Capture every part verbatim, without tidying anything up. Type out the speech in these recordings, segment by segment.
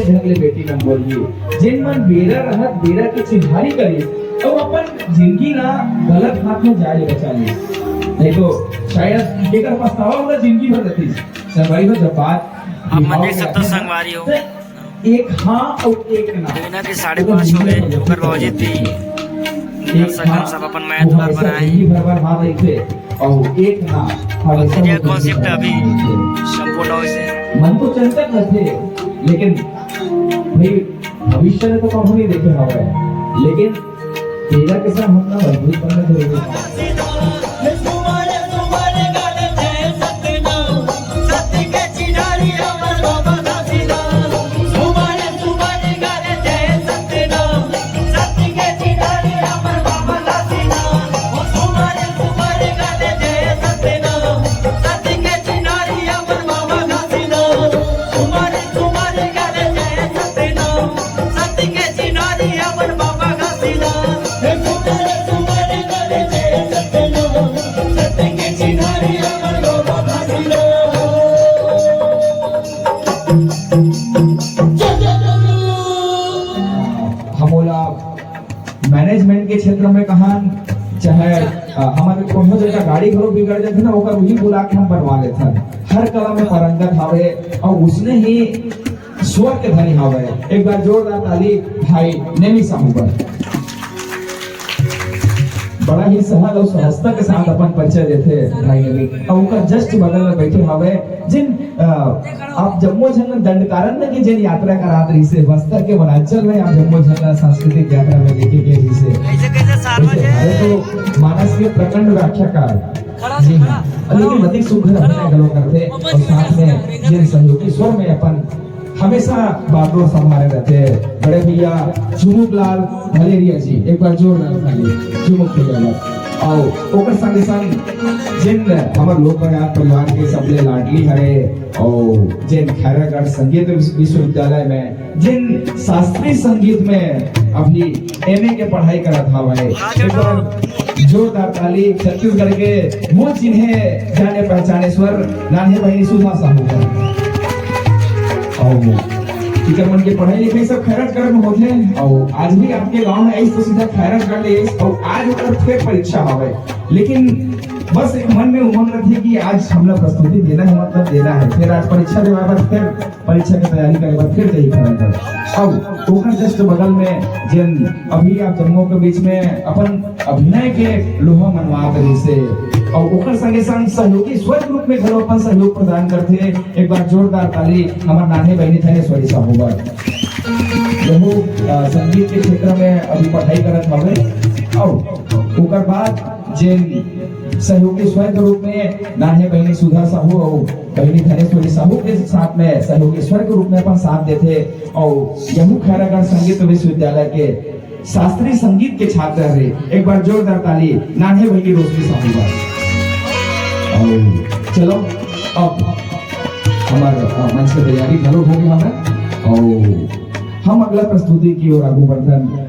ढंग ले बेटी मन बोलही, जेन मन बेरा रहत बेरा के चिन्हारी करिस, अउ अपन जिंदगी ला गलत हाथ में जाए ले बचा लिस। नहीं तो शायद एकर पछतावा ओला जिंदगी भर रहतिस। संगवारी हो, जब बात आप मन बिहाव देख के सकथव, आथे ना, संगवारी हो, त एक हाँ अउ एक ना। महीना के साढ़े पाँच हो गए, ओकर बावजूद भी दर्शक मन सब अपन मया दुलार बनाए। जिंदगी भर बर हाँ रहिथे, अउ एक ना, हमेशा ये वो concept अभी संपूर्ण हो से। मन तो चंचल रहिथे, लेकिन भाई, भविष्य में तो कहूँ नहीं देखे हवे, लेकिन तेरा के साथ हमला मजबूत बनना जरूरी है। हमोला management के क्षेत्र में कहन, चाहे, अ, हमर कोनो जगह गाड़ी घलो बिगड़ जाथे ना, ओकर उही बुला के हम बनवा लेथन। हर कला में पारंगत हवे अउ उसने ही स्वर के धनी हवे। एक बार जोरदार ताली भाई नेमी साहू बर। बड़ा ही सहज अउ सहजता के साथ अपन परिचय देथे भाई नेमी। अउ ओकर just बगल में बैठे हवे जिन, अ, आप जम्मो झन दंडकारण्य के जेन यात्रा करात रहिसे, बस्तर के वनांचल में आप जम्मो झन ला सांस्कृतिक यात्रा में लेके गए रहिसे। कैसे, कैसे सारो वैसे हमारे तो मानस के प्रखंड व्याख्याकार। जी हाँ, लेकिन अति सुघर अभिनय घलो करथे अउ साथ में जेन सहयोगी स्वर में अपन हमेशा बागडोर संभाले रहथे बड़े भैया झुमुक लाल भलेरिया जी, एक बार जोरदार ताली झुमुक भैया ला। अउ ओकर संगे संग जेन हमर लोक प्रयाग परिवार के सबले लाडली हरे अउ जेन खैरागढ़ संगीत विश्व-, विश्वविद्यालय में जेन शास्त्रीय संगीत में अभी एमए के पढ़ाई करत हवय, एक बार जोरदार ताली छत्तीसगढ़ के वो जिन्हें जाने पहचाने स्वर नान्हे बहिनी सुधा साहू का। अउ इकर मन के पढ़ाई लिखाई सब खैरागढ़ में होथे। अउ आज भी आपके गांव में आइस तो सीधा खैरागढ़ ले आइस। अउ आज ओकर फेर परीक्षा हवय, लेकिन बस एक मन में उमंग रहिथे कि आज हमला प्रस्तुति देना है, मतलब देना है। फेर आज परीक्षा देवाय बर फेर परीक्षा के तैयारी करे बर फेर जाही खैरागढ़। अब ओकर just बगल में जेन अभी आप जम्मो के बीच में अपन अभिनय के लोहा मनवात रहिसे, अउ ओकर संगे संग सहयोगी स्वर के रूप में घलो अपन सहयोग प्रदान करथे। एक बार जोरदार ताली हमर नान्हे बहिनी धनेश्वरी साहू बर। यहू, अ, संगीत के क्षेत्र में अभी पढ़ाई करत हवे, अउ ओकर बाद जेन सहयोगी स्वर के रूप में नान्हे बहिनी सुधा साहू अउ बहिनी धनेश्वरी साहू के साथ में सहयोगी स्वर के रूप में अपन साथ देथे अउ यहू खैरागढ़ संगीत विश्वविद्यालय के शास्त्रीय संगीत के छात्र हरे। एक बार जोरदार ताली नान्हे बहिनी रोशनी साहू बर। अउ चलो, अब हमर, अ, मंच के तैयारी घलो हो गया है अउ हम अगला प्रस्तुति की ओर आगू बढ़थन।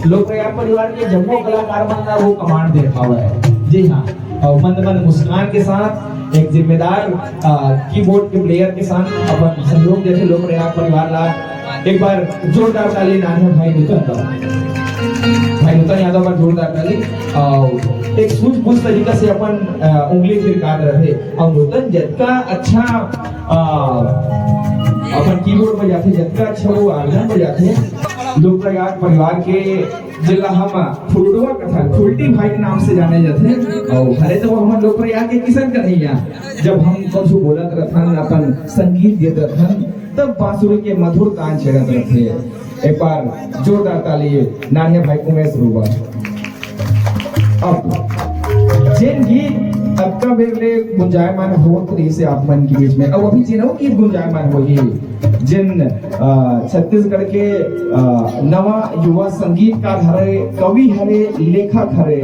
लोक प्रयाग परिवार के जम्मो कलाकार मन ला वो कमांड दे पावे। जी हाँ, और मंद मंद मुस्कान के साथ एक जिम्मेदार, अ, कीबोर्ड के प्लेयर के साथ अपन सहयोग देथे लोक प्रयाग परिवार ला। एक बार जोरदार ताली नान्हे भाई नूतन का, भाई नूतन यादव का जोरदार ताली। और एक सूझबूझ तरीका से अपन, अ, उंगली थिरकात रहे और नूतन जतका अच्छा, अ, अपन कीबोर्ड बजाथे, जतका अच्छा वो organ बजाथे, लोक प्रयाग परिवार के जेला हम फुलडवा कथन, फुलटी भाई के नाम से जाने जाथे। अउ हरे तो हमन लोक प्रयाग के किशन कन्हैया। जब हम कुछु बोलत रथन, अपन संगीत देत रथन, तब बांसुरी के मधुर तान छेड़त रथे। एक बार जोरदार ताली नान्हे भाई उमेश रूबा। अब जेन गीत अतका बेर ले गुंजायमान होत रहिस हे आप मन के बीच में, अब अभी जेनो गीत गुंजायमान होही, जेन, अ, छत्तीसगढ़ के, अ, नवा युवा संगीतकार हरे, कवि हरे, लेखक हरे,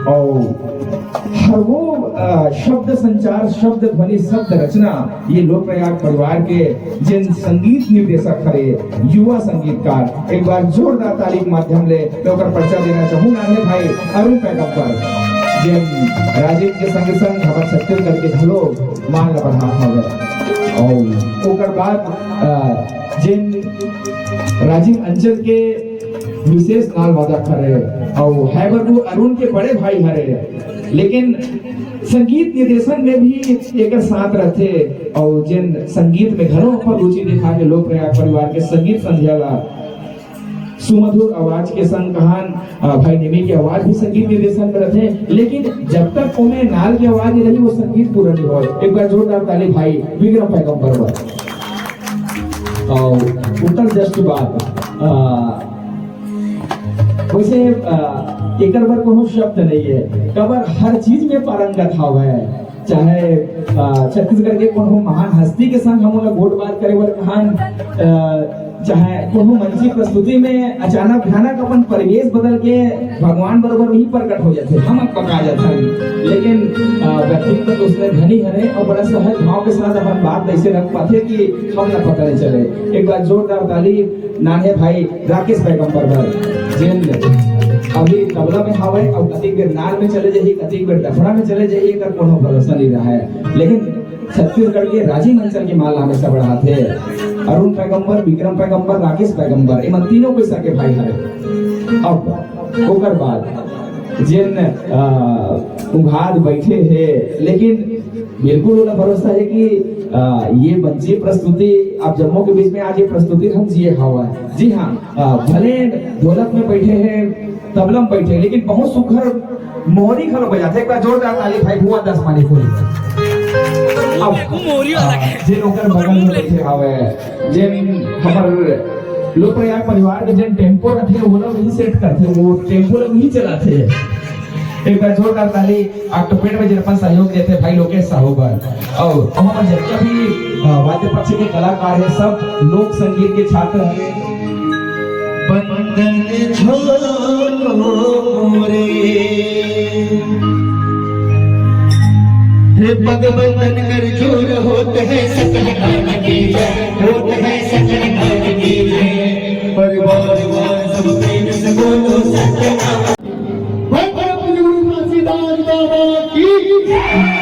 अउ हर वो, अ, शब्द संचार, शब्द ध्वनि, शब्द रचना, ये लोक प्रयाग परिवार के जेन संगीत निर्देशक हरे, युवा संगीतकार, एक बार जोरदार ताली के माध्यम ले मैं ओकर परिचय देना चाहूँ, नान्हे भाई अरुण पैगंबर, जेन राजीव के संग संग हमर छत्तीसगढ़ के घलो मान ला बढ़ात हवे। अउ ओकर बाद, अ, जेन राजीव अंचल के विशेष नाल वादक हरे, अउ हैबर वो अरुण के बड़े भाई हरे, लेकिन संगीत निर्देशन में भी एकर साथ रहथे, अउ जेन संगीत में घलो अपन रुचि दिखा के लोक प्रयाग परिवार के संगीत संध्या ला सुमधुर आवाज के संग कहान, अ, भाई निमी के आवाज भी संगीत निर्देशन में रहथे, लेकिन जब तक ओमे नाल के आवाज नहीं रही, वो संगीत पूरा नहीं होय। एक बार जोरदार ताली भाई विक्रम पैगंबर बर। अउ ओकर just बाद, अ, वैसे, अ, एकर बर कोनो शब्द नहीं है, काबर हर चीज में पारंगत हवय। चाहे, अ, छत्तीसगढ़ के कोनो महान हस्ती के संग हम ओला गोठ बात करे बर कहान, अ, चाहे कोनो मंची प्रस्तुति में अचानक भयानक अपन परिवेश बदल के भगवान बरोबर भी प्रकट हो जाथे, हम पका जाथन। लेकिन, अ, व्यक्तित्व तो उसने धनी हरे और बड़ा सहज भाव के साथ अपन बात ऐसे रख पाथे कि हम ना पता नहीं चले। एक बार जोरदार ताली नान्हे भाई राकेश पैगंबर बर, जेन अभी तबला में हवय अउ कतिक बेर नाल में चले जाही, कतिक बेर डफड़ा में चले जाही, एकर कोनो भरोसा नहीं रहा है। लेकिन छत्तीसगढ़ के राजीव अंचल के मान ला हमेशा बढ़ाथे। अरुण पैगंबर, विक्रम पैगंबर, राकेश पैगंबर, एमन तीनों कोई सगे भाई हरे। अब ओकर बाद जेन, अ, उघार बैठे हे, लेकिन बिल्कुल ओला भरोसा है कि, अ, ये मंची प्रस्तुति आप जम्मो के बीच में आज ये प्रस्तुति हम जिए हवा। जी हाँ, अ, भले ढोलक में बैठे हैं, तबला में बैठे हैं, लेकिन बहुत सुघर मोहरी घलो बजाथे। एक बार जोरदार ताली भाई भुवन दास मानिकपुरी। अब, अ, जेन ओकर बगल में बैठे हवे, जेन हमर लोक प्रयाग परिवार के जेन टेम्पो रथे, ओला वही सेट करथे, वो टेम्पो ला वही चलाथे। एक बार जोरदार ताली। ऑक्टोपेड में जेन अपन सहयोग देथे भाई लोकेश साहू बर, अउ हमर जतका भी, अ, वाद्य पक्ष के कलाकार हे, सब लोक संगीत के छात्र हरे। बंधन छोड़ो रे, हे पग बंधन कर चूर होत है सकल प्राण की जय, होत है सकल प्राण की जय। परिवार वार सब प्रेम से बोलो सत्यनाम। भाई परम पूज्य गुरु घासीदास बाबा की जय।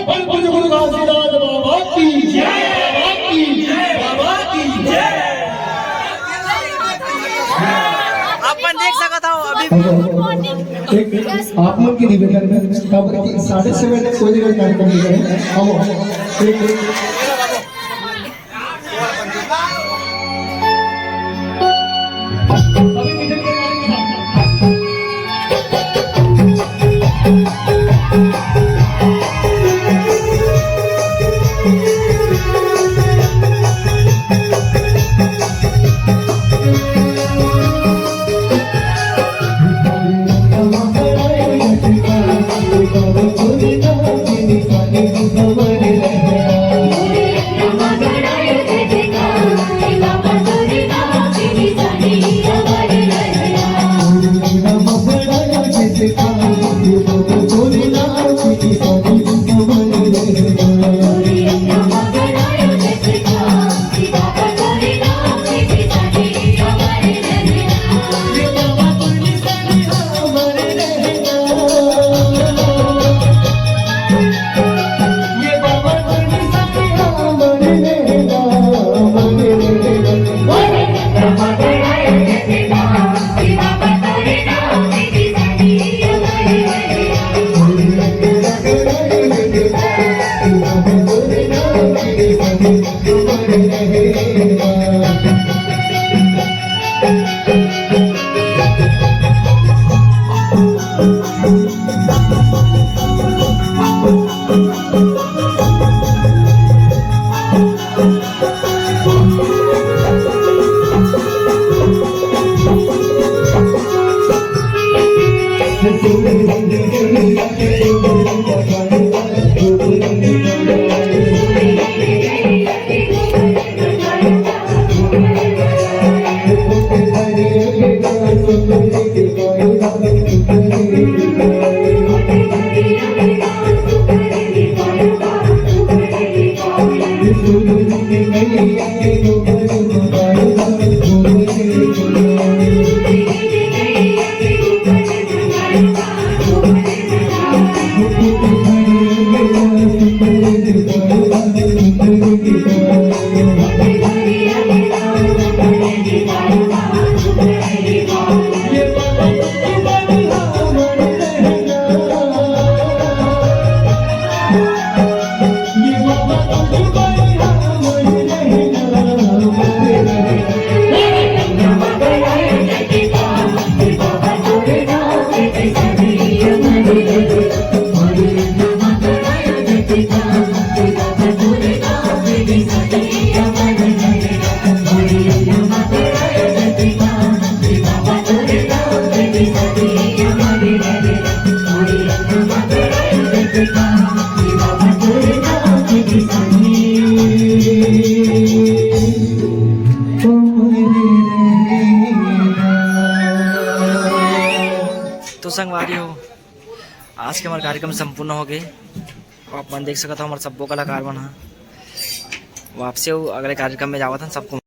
परम पूज्य गुरु घासीदास बाबा की जय, बाबा की जय, बाबा की जय। अपन देख सकत हव अभी। एक आप मन के निवेदन हे, काबर कि साढ़े छह बजे कोई जगह कार्यक्रम नहीं करे। अब एक, एक तो संगवारी हो, आज के हमार कार्यक्रम संपूर्ण हो गए। आप मन देख सकत हो, हमार सब्बो कलाकार मन ह वापसी अउ अगले कार्यक्रम में जावत हन। सबको